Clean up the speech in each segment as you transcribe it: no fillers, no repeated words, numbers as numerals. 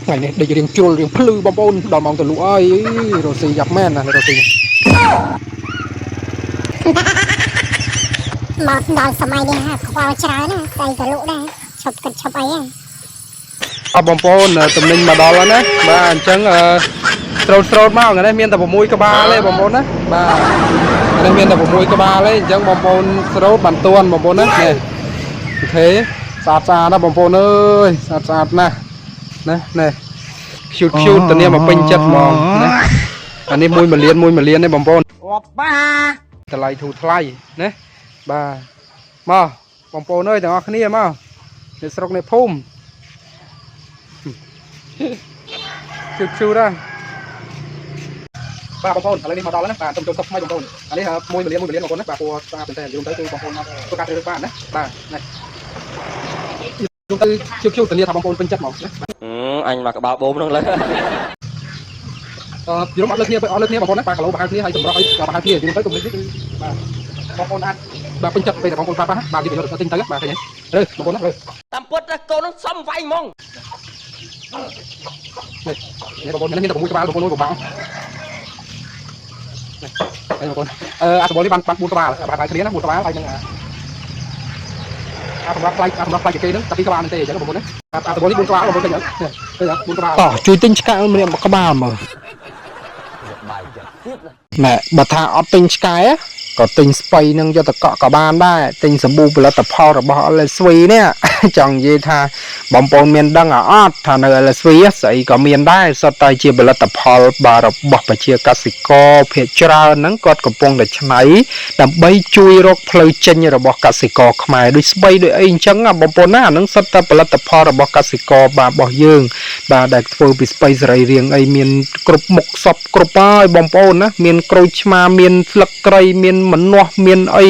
ថ្ងៃនេះដេករៀងជ្រុលរៀងភ្លឺបងប្អូនដល់ម៉ោងទៅលក់ហើយរស់ស៊ីយ៉ាប់មែនណារស់ស៊ីនេះ មកដល់សម័យនេះហាខ្វល់ច្រើនណាស្អីក៏លក់ដែរឈប់គិតឈប់អីហ្នឹង អរបងប្អូនតំណែងមកដល់ហើយណាបាទអញ្ចឹងអឺស្រូតស្រូតមកថ្ងៃនេះមានតែ6ក្បាលទេបងប្អូនណាបាទថ្ងៃនេះមានតែ6ក្បាលទេអញ្ចឹងបងប្អូនស្រូតបានទាន់បងប្អូនណានេះ OK ស្អាតស្អាតណាស់បងប្អូនអើយស្អាតស្អាតណាស់ណានេះ cute cute តានាមកពេញចិត្តហ្មងណាអានេះ1លាន1លានទេបងប្អូន អបបា តម្លៃធូរថ្លៃណាបាទមកបងប្អូនអើយទាំងអស់គ្នាមកអ្នកស្រុកអ្នកភូមិជូជូរណាបាទបងប្អូនឥឡូវនេះមកដល់ហើយណាបាទសូមចូលសុខថ្មីបងប្អូនអានេះ1លាន1លានបងប្អូនណាបាទពណ៌ស្អាតមែនតើយល់ទៅគឺបងប្អូនមកធ្វើការជ្រើសរើសបានណាបាទនេះយល់ទៅជូជូធានាថាបងប្អូនពេញចិត្តហ្មងណា អញមកក្បាលបូមហ្នឹងលើ អឺយល់អត់លើគ្នាអត់លើគ្នាបងប្អូនណាបាទគីឡូប្រហែលគ្នាហើយសម្រាប់ឲ្យប្រហែលគ្នាយល់ទៅកុំភ្លេចគឺបាទបងប្អូនអាចបាទពេញចិត្តពេលតែបងប្អូនប្រើប្រាស់បាទយកទៅទិញទៅបាទឃើញទេរើបងប្អូនណារើ តាមពុតកូនហ្នឹងសំវាយហ្មង នេះបងប្អូននេះមានតែ6ក្បាលបងប្អូនពិបាកនេះបងប្អូនអឺអាសបលនេះបានបាន4ក្បាលបាទហើយគ្នាណា4ក្បាលហើយនឹងអាសម្រាប់ថ្លៃអាសម្រាប់ថ្លៃគេហ្នឹងតែ2ក្បាលហ្នឹងទេអញ្ចឹងបងប្អូនណាអាសបលនេះ4ក្បាលបងប្អូនឃើញអត់ឃើញអត់4ក្បាល តោះជួយទិញឆ្កែម្នាក់មួយក្បាលមើលណែបើថាអត់ទិញឆ្កែក៏ទិញស្ពៃនឹងយកទៅកក់ក៏បានដែរទិញសាប៊ូផលិតផលរបស់ LSV នេះ ចង់និយាយថាបងប្អូនមានដឹងអត់ថានៅ LSV ស្អីក៏មានដែរសុទ្ធតែជាផលិតផលបាទរបស់ប្រជាកសិករភាគច្រើនហ្នឹងគាត់កំពុងតែច្នៃដើម្បីជួយរកផ្លូវចេញរបស់កសិករខ្មែរដូចស្បៃដូចអីអញ្ចឹងណាបងប្អូនណាអាហ្នឹងសុទ្ធតែផលិតផលរបស់កសិករបាទរបស់យើង បាទដែលធ្វើពីស្ពៃសរីរាង្គអីមានគ្រប់មុខសពគ្រប់ហើយបងប្អូនណាមានក្រូចឆ្មាមានស្លឹកគ្រៃមានម្នាស់មានអី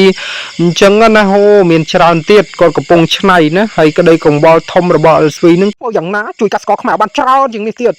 អញ្ចឹងណាហូមានច្រើនទៀតគាត់កំពុងឆ្នៃណាហើយក្តីកង្វល់ធំរបស់ LSV នឹងធ្វើយ៉ាងណាជួយកសិករខ្មែរឲ្យបានច្រើនជាងនេះទៀត។